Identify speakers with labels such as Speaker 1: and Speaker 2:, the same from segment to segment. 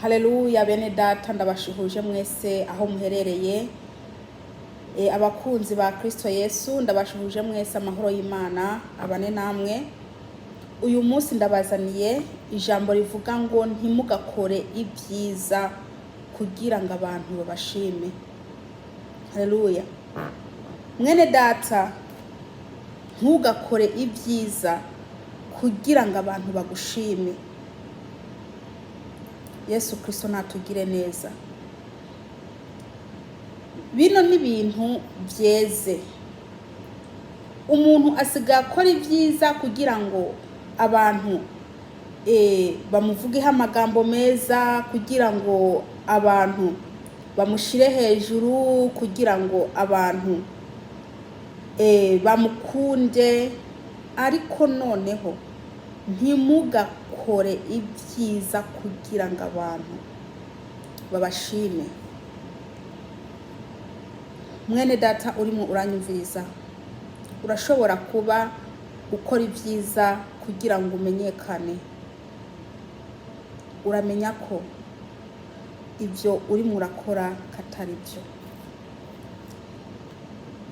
Speaker 1: Haleluya bene data, ndabashuhuje mwese aho muherereye. Abakunzi ba Kristo Yesu, ndabashuhuje mwese, amahoro y'Imana abane namwe. Uyu munsi ndabazaniye ijambo rivuga ngo ntimugakore ibyiza kugira ngo abantu babashime. Haleluya. Mwene data, ntugakore ibyiza kugira ngo abantu bagushime. Yesu Kristo natugire neza. Bino ni ibintu byeze. Umuntu asigaye akora ibyiza kugira ngo abantu bamuvugeho amagambo meza, kugira ngo abantu bamushyire hejuru, kugira ngo abantu bamukunde. Ariko noneho ntimugakore ibyiza kugira ngo abantu babashime. Mwene data urimo uranyumviriza, urashobora kuba ukora ibyiza kugira ngo umenyekane. Uramenya ko ibyo urimo urakora katari byo.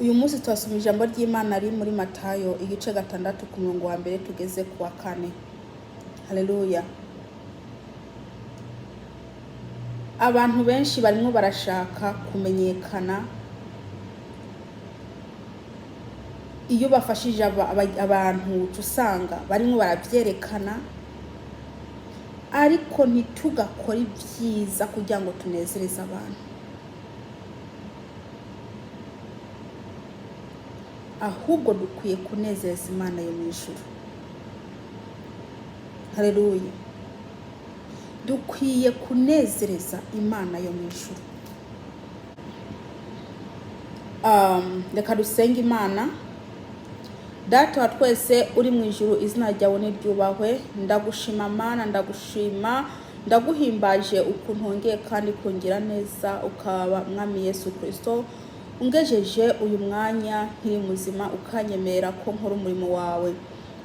Speaker 1: Uyu munsi turasoma ijambo ry'Imana riri muri Matayo igice 6 ku murongo wa 1 tugeze ku wa 4. Haleluya. Abantu benshi barimo barashaka kumenyekana. Iyo bafashije abantu uca usanga barimo barabyerekana, ariko ntitugakore ibyiza kugira ngo tunezereze abantu, ahubwo dukwiye kunezeza Imana yo mu ijuru. Haleluya. Dukwiye kunezereza Imana yo mu ijuru. Reka dusenge Imana. Data wa twese uri mu ijuru, izina ryawe niryubahwe. Ndagushima Mana, ndagushima, ndaguhimbaje ukuntu wongeye kandi kungira neza, ukaba Mwami Yesu Kristo ungejeje uyu mwanya nkiri muzima, ukanyemerera ko nkora umurimo wawe.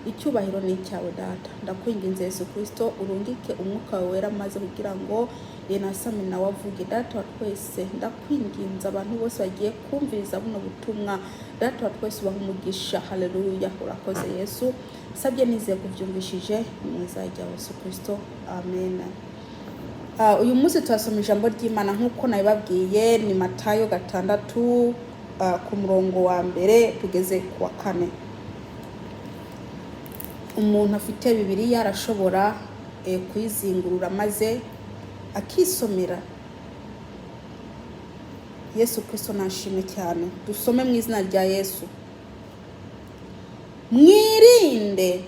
Speaker 1: Icyubahiro ni icyawe Data. Ndakwinginze Yesu Kristo, urungike umwuka wawe wera maze kugira ngo Yenasami nawe avuge. Data wa twese, ndakwinginze abantu bose bagiye kumviriza buno butumwa, Data wa twese ubaha umugisha. Haleluya, urakoze Yesu. Sabye nizeye kubyumvishije mu izina rya Yesu Kristo, amen. Uyu munsi turasoma ijambo ry'Imana nk'uko nabibabwiye, ni Matayo 6, ku murongo wa 1 tugeze ku wa 4. Umuntu afite Bibiliya arashobora kuyizingurura maze akisomera. Yesu Kristo nashimwe cyane. Dusome mu izina rya Yesu. Mwirinde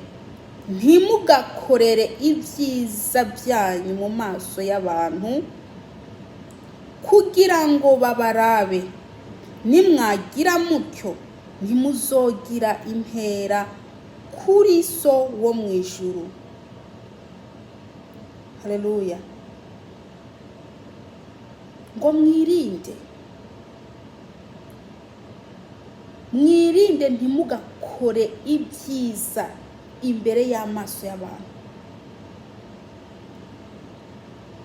Speaker 1: ntimugakorere ibyiza byanyu mu maso y'abantu kugira ngo babarabe. Nimwagira mutyo ntimuzogira impera kuri so wo mu ijuru. Haleluya. Ngo mwirinde, mwirinde ntimugakore ibyiza imbere y'amaso y'abantu.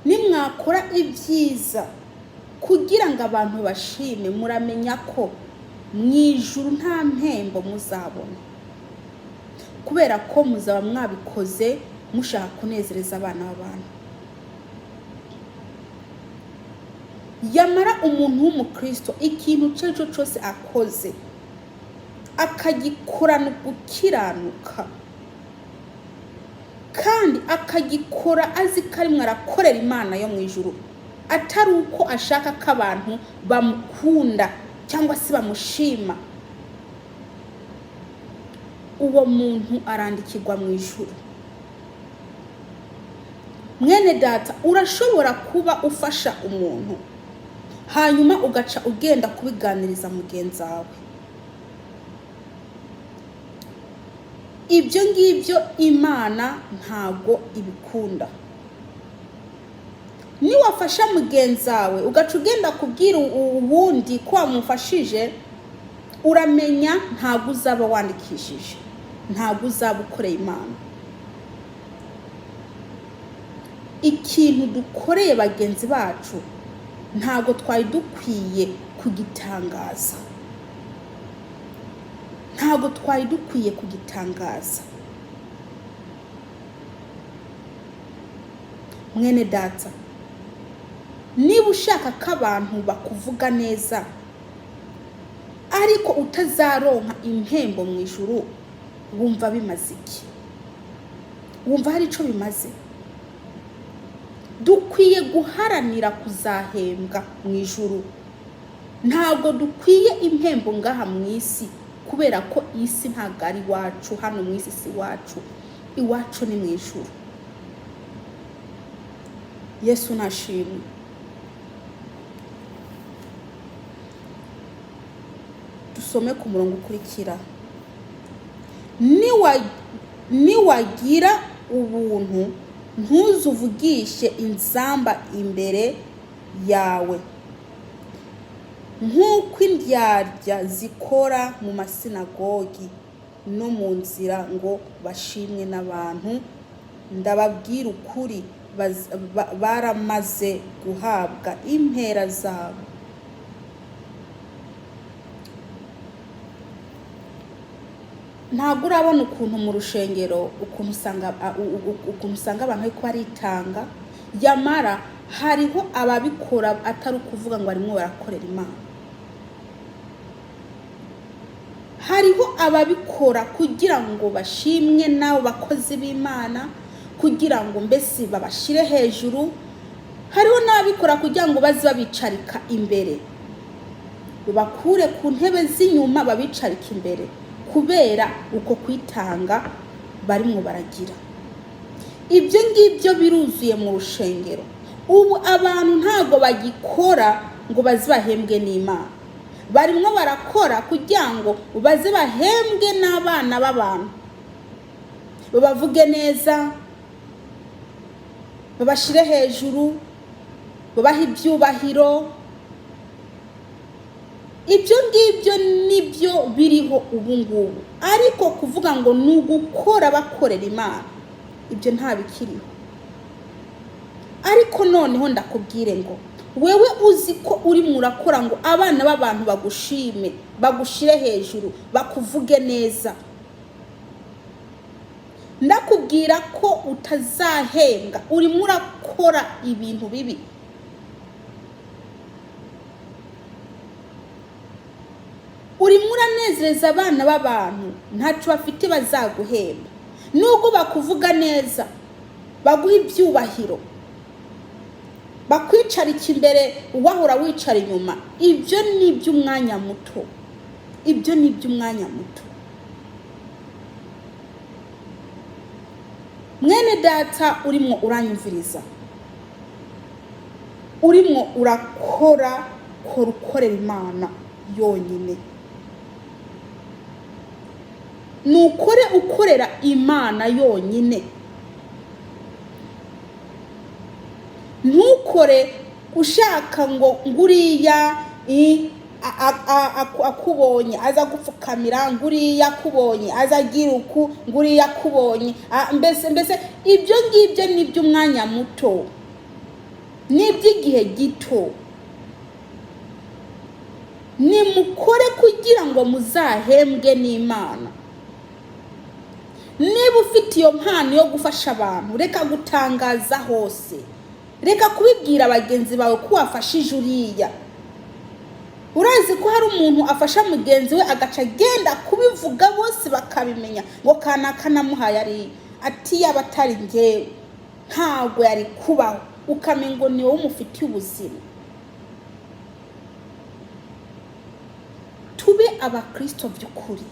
Speaker 1: Nimwakora ibyiza kugira ngo abantu bashime, muramenya ko mu ijuru nta mpembo muzabona, kubera ko muzaba mwabikoze mushaka kunezereza abana b'abantu. Yamara umuntu w'umukristo ikintu icyo ari cyo cyose akoze akagikorana gukiranuka, kandi akagikora azi ko arimwo arakorera Imana yo mu ijuru, atari uko ashaka ko abantu bamukunda cyangwa se bamushima, uwo muntu arandikirwa mu ijuru. Mwene data, urashobora kuba ufasha umuntu hanyuma ugaca ugenda kubiganiriza mugenzi wawe. Ibyo ngibyo Imana ntago ibikunda. Niwafasha mugenzi wawe ugaca ugenda kubwira uwundi ko wamufashije, uramenya ntago uzaba wandikishije, ntago uzaba ukoreye Imana. Ikintu dukoreye bagenzi bacu ntabwo twari dukwiye kugitangaza, ntabwo twari dukwiye kugitangaza. Mwene data, niba ushaka ko abantu bakuvuga neza ariko utazaronka impembo mu ijuru, wumva bimaze iki? Wumva hari icyo bimaze? Dukwiye guharanira kuzahembwa mu ijuru. Ntabwo dukwiye impembo ngaha mu isi, kubera ko isi ntabwo ari iwacu. Hano mu isi si iwacu, iwacu ni mu ijuru. Yesu nashimwe. Dusome ku murongo ukurikira. Niwagira ubuntu ntuzuvugishe inzamba imbere yawe, nk'uko indyarya zikora mu masinagogi no mu nzira ngo bashimwe n'abantu. Ndababwira ukuri, baramaze guhabwa impera zabo. Ntabwo urabona ukuntu mu rushengero ukuntu usanga abantu ariko baritanga, yamara hariho ababikora atari ukuvuga ngo barimo barakorera Imana. Hariho ababikora kugira ngo bashimwe n'abo bakozi b'Imana, kugira ngo mbese babashyire hejuru. Hariho n'ababikora kugira ngo baze babicarika imbere, babakure ku ntebe z'inyuma babicarike imbere, kubera uko kwitanga barimo baragira. Ibyo ngibyo biruzuye mu rushengero. Ubu abantu ntabwo bagikora ngo baze bahembwe n'Imana, barimo barakora kugira ngo baze bahembwe n'abana b'abantu, babavuge neza, babashyire hejuru, babahe ibyubahiro. Ibyo ngibyo nibyo biriho ubu ngubu. Ariko kuvuga ngo ni ugukora bakorera Imana, ibyo nta bikiriho. Ariko noneho ndakubwire ngo wewe uzi ko urimo urakora ngo abana b'abantu bagushime, bagushyire hejuru, bakuvuge neza, ndakubwira ko utazahembwa. Urimo urakora ibintu bibi. Urimo uranezereza abana b'abantu, ntacyo bafite bazaguhemba. Nubwo bakuvuga neza, baguha ibyubahiro, bakwicarika imbere wahora wicara inyuma, ibyo ni iby'umwanya muto, ibyo ni iby'umwanya muto. Mwene data urimo uranyumviriza, urimo urakora, kora ukorera Imana yonyine. Nukore ukorera Imana yonyine. Ntukore ushaka ngo nguriya akubonye aza gupfukamira, nguriya akubonye aza agira uku, nguriya akubonye mbese ibyo ngibyo ni iby'umwanya muto, ni iby'igihe gito. Nimukore kugira ngo muzahembwe n'Imana. Niba ufite iyo mpano yo gufasha abantu, reka gutangaza hose, reka kubibwira bagenzi bawe ko wafashije uriya. Urazi ko hari umuntu afasha mugenzi we agaca agenda kubivuga bose bakabimenya ngo kanaka namuhaye ariya, ati yaba atari njyewe ntabwo yari kubaho, ukamenya ngo ni wowe umufitiye ubuzima. Tube abakristo by'ukuri,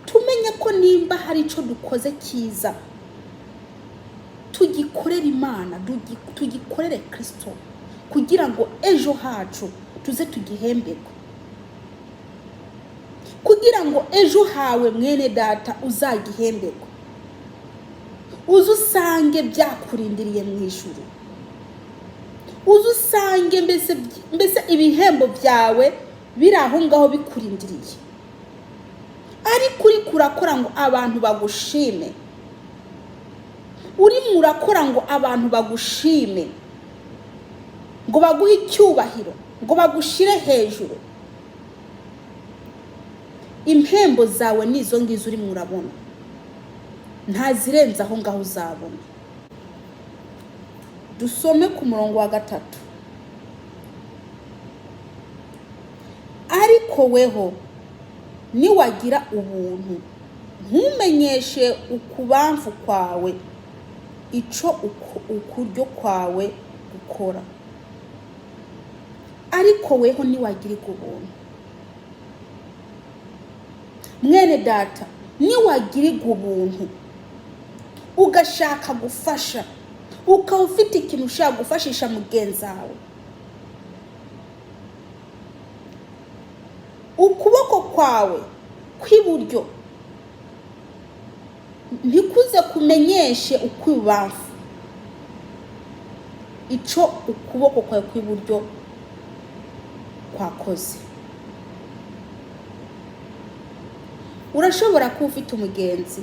Speaker 1: tumenye ko nimba hari icyo dukoze cyiza tugikorere Imana, tugikorere Kristo, kugira ngo ejo hacu tuze tugihemberwe, kugira ngo ejo hawe mwene data uzagihemberwe, uze usange byakurindiriye mu ijuru, uze usange mbese ibihembo byawe biri aho ngaho bikurindiriye. Ariko uri kurakora ngo abantu bagushime, Urimo urakora ngo abantu bagushime, ngo baguhe icyubahiro, ngo bagushire hejuru. Impembo zawe ni izo ngizo urimo urabona, ntazirenze aho ngaho uzabona. Dusome ku murongo wa 3. Ariko weho niwagira ubuntu, ntumenyeshe ukubamfu kwawe ico ukuryo kwawe gukora. Ariko weho niwagira ubuntu, mwene data, niwagirirwa ubuntu ugashaka gufasha, ukaba ufite ikintu ushaka gufashisha mugenzi wawe, ukuboko kwawe kw'iburyo ntikuze kumenyeshe ukw'ibubamfu ico ukuboko kwawe kw'iburyo kwakoze. Urashobora kuba ufite umugenzi,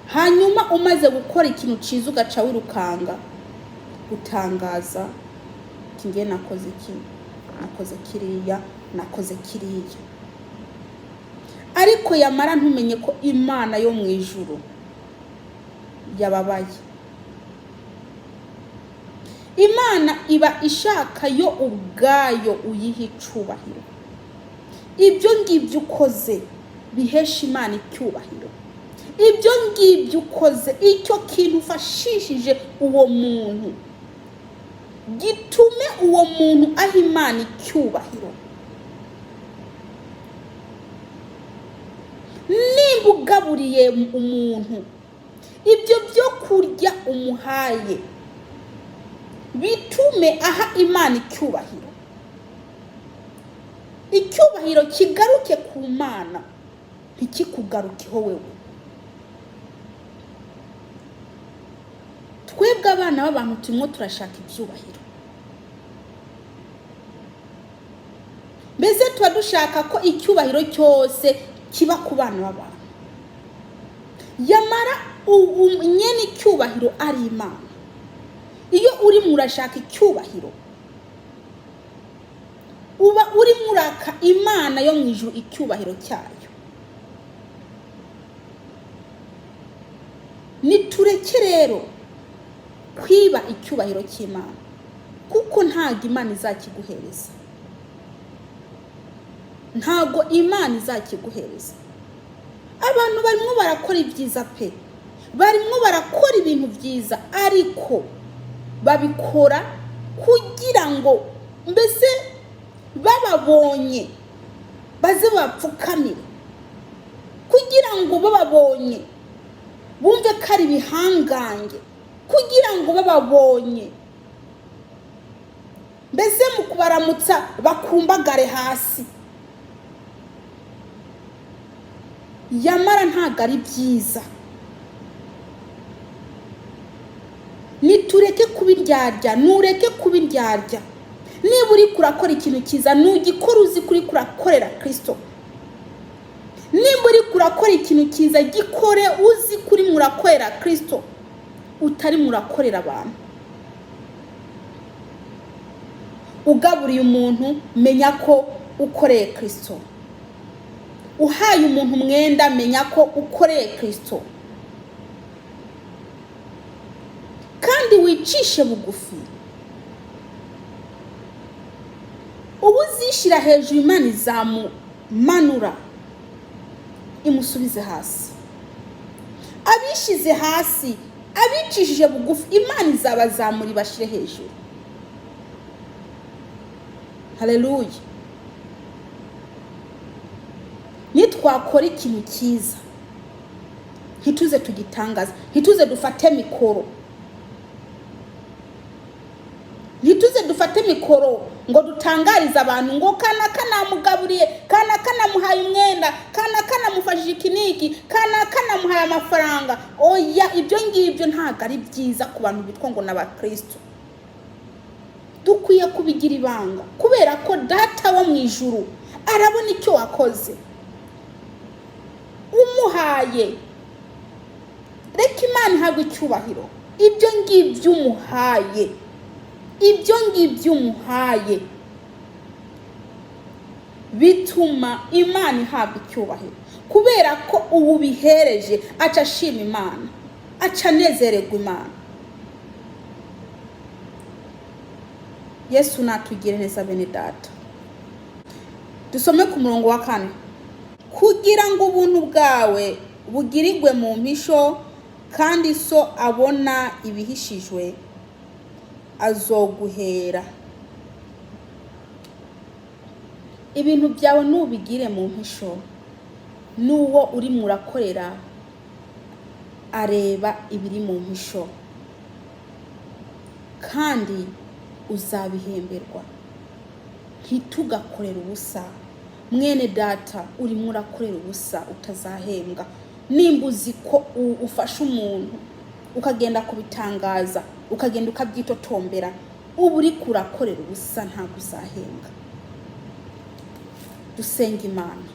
Speaker 1: hanyuma umaze gukora ikintu ciza ugaca wirukanga gutangaza ati ngiye nakoze iki, nakoze kiriya, nakoze kiriya. Ariko yamara ntumenye ko Imana yo mu ijuru yababaye. Imana iba ishaka yo ubwayo uyiha icubahiro. Ibyo ngibyo ukoze bihesha Imana icyubahiro. Ibyo ngibyo ukoze, icyo kintu ufashishije uwo muntu gitume uwo muntu aha Imana icyubahiro. Nimba ugaburiye umuntu, ibyo byo kurya umuhaye bitume aha Imana icyubahiro. Icyubahiro kigaruke ku Mana, ntikikugarukeho wewe. Twebwe abana b'abantu turimo turashaka ibyubahiro, mbese tuba dushaka ko icyubahiro cyose kiba ku bana b'abantu. Yamara nyene icyubahiro ari Imana. Iyo urimo urashaka icyubahiro, uba urimo uraka Imana yo mu ijuru icyubahiro cyayo. Nitureke rero kwiba icyubahiro cy'Imana, kuko ntago Imana izakiguhereza. Ntago Imana izakiguhereza. Abantu barimo barakora ibyiza pe, barimo barakora ibintu byiza, ariko babikora kugira ngo mbese bababonye baze bapfukamire, kugira ngo bababonye bumve ko ari ibihangange, kugira ngo bababonye mbese mu kubaramutsa bakumbagare hasi. Yamara ntago ari byiza. Nitureke kubiryarya, nureke kubiryarya. Niba uri kurakora ikintu cyiza, nugikora uzi kuri kurakorera Kristo. Niba uri kurakora ikintu cyiza, gikore uzi kuri murakorera Kristo, utari murakorera abantu. Ugaburiye umuntu, menya ko ukoreye Kristo. Uhaye umuntu umwenda, menya ko ukoreye Kristo. Kandi wicishe bugufi. Ubu uzishyira hejuru, Imana izamumanura imusubize hasi. Abishize hasi, abicishije bugufi, Imana izabazamura ibashyire hejuru. Haleluya. Nitwakora ikintu cyiza, ntituze tugitangaza, ntituze dufate mikoro, ntituze dufate mikoro ngo dutangarize abantu ngo kanaka namugaburiye, kanaka namuhaye umwenda, kanaka namufashije iki n'iki, kanaka namuhaye amafaranga. Oya, ibyo ngibyo ntabwo ari byiza ku bantu bitwa ngo ni abakristo. Dukwiye kubigira ibanga, kubera ko Data wo mu ijuru arabona icyo wakoze. Umuhaye Reka Imana ihabwe icyubahiro. Ibyo ngibyo umuhaye, ibyo ngibyo umuhaye bituma Imana ihabwa icyubahiro, kubera ko ubu bihereje aca ashima Imana, aca anezererwa Imana. Yesu natugire neza. Bene data, dusome ku murongo wa 4: "Kugira ngo ubuntu bwawe bugirirwe mu mpisho, kandi so abona ibihishijwe azoguhera." Ibintu byawe nubigire mu mpisho, n'uwo urimo urakorera areba ibiri mu mpisho, kandi uzabihemberwa. Ntitugakorere ubusa. Mwene data, urimo urakorera ubusa utazahembwa. Nimba uzi ko ufasha umuntu, ukagenda kubitangaza, ukagenda ukabyitotombera, uba uri kurakorera ubusa, ntabwo uzahembwa. Dusenga Imana,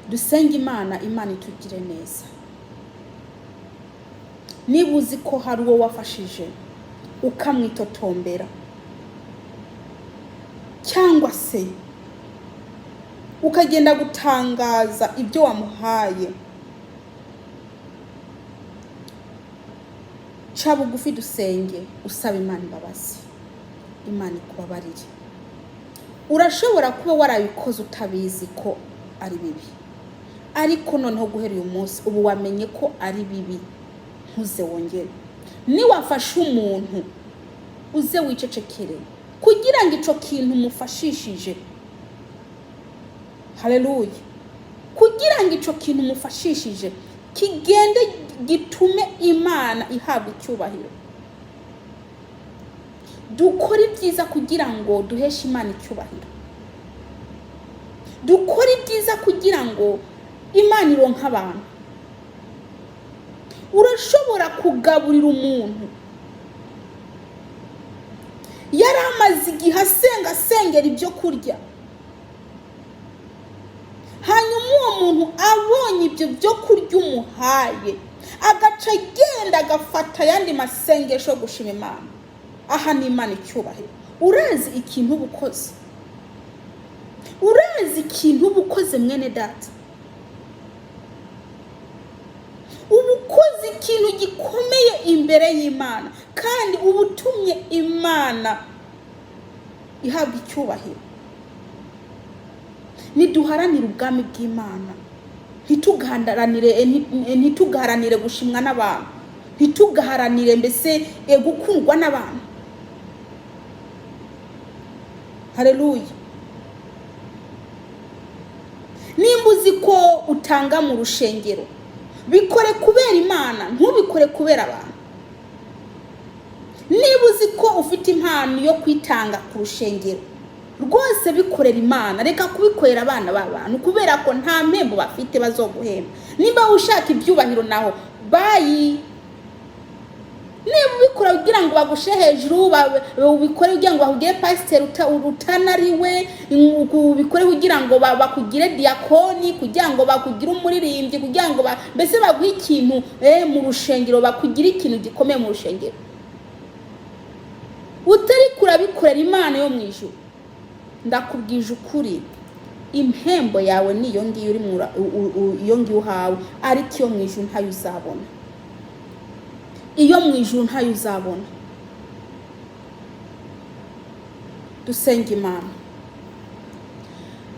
Speaker 1: dusenga Imana, Imana itugire neza. Niba uzi ko hari uwo wafashije ukamwitotombera, cyangwa se ukagenda gutangaza ibyo wamuhaye, ca bugufi dusenge, usaba Imana imbabazi, Imana ikubabarire. Urashobora kuba warabikoze utabizi ko ari bibi, ariko noneho guhera uyu munsi ubu wamenye ko ari bibi, ntuze wongere. Niwafashe umuntu, uze wicecekere kugira ngo ico kintu umufashishije, haleluya, kugira ngo ico kintu umufashishije kigende gitume Imana ihabwa icyubahiro. Dukore ibyiza kugira ngo duheshe Imana icyubahiro. Dukore ibyiza kugira ngo Imana ironke abantu. Urashobora kugaburira umuntu yari amaze igihe asenga, asengera ibyo kurya, hanyuma uwo muntu abonye ibyo byo kurya umuhaye, agaca agenda agafata ayandi masengesho yo gushima Imana, aha ni Imana icyubahiro. Urazi ikintu uba ukoze? Urazi ikintu uba ukoze, mwene data? Uba ukoze ikintu gikomeye imbere y'Imana, kandi uba utumye Imana ihabwa icyubahiro. Niduharanire ubwami bw'Imana, ntitugaharanire gushimwa n'abantu, ntitugaharanire mbese gukundwa n'abantu. Haleluya. Nimba uzi ko utanga mu rushengero, bikore kubera Imana, ntubikore kubera abantu. Niba uzi ko ufite impano yo kwitanga ku rushengero, rwose bikorera Imana, reka kubikorera abana b'abantu, kubera ko nta mpembo bafite bazoguhemba. Nimba ushaka ibyubahiro, naho bayi. Niba ubikora kugira ngo bagushe hejuru, ubikore kugira ngo bakugire pasiteri utanariwe, ubikore kugira ngo bakugire diyakoni, kugira ngo bakugire umuririmbyi, kugira ngo mbese baguhe ikintu mu rushengero, bakugire ikintu gikomeye mu rushengero, utari kurabikorera Imana yo mu ijuru, ndakubwije ukuri, impembo yawe ni iyo ngiyo uri iyo ngiyo uhawe, ariko iyo mu ijuru ntayo uzabona. Iyo mu ijuru ntayo uzabona. Dusenga Imana.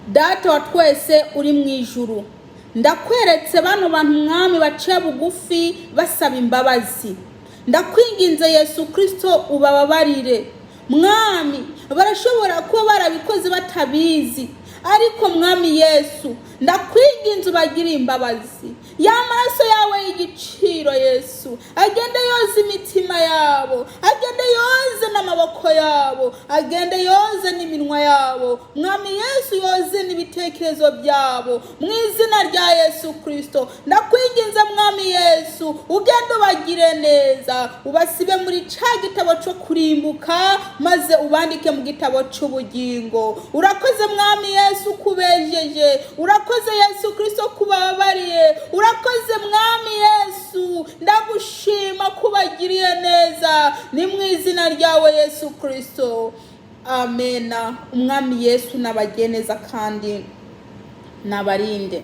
Speaker 1: Data wa twese uri mu ijuru, ndakweretse bano bantu, Mwami, baciye bugufi basaba imbabazi. Ndakwinginze Yesu Kirisito, ubababarire. Mwami, barashobora kuba barabikoze batabizi, ariko Mwami Yesu, ndakwinginze ubagire imbabazi. Ya maraso yawe y'igiciro, Yesu, agende yoza imitima yabo, agende yoze n'amaboko. yabo, agende yoze n'iminwa yabo. Mwami Yesu, yoze n'ibitekerezo byabo mu izina rya Yesu Kirisito. Ndakwinginze Mwami Yesu, ugende ubagire neza, ubasibe muri ca gitabo cyo kurimbuka, maze ubandike mu gitabo cy'ubugingo. Urakoze Mwami Yesu kubejeje, urakoze Yesu Kirisito kubabariye, urakoze Mwami Yesu, ndagushima kubagiriye neza. Ni mu izina ryawe Yesu Kirisito, amena. Umwami Yesu nabagiye neza kandi nabarinde.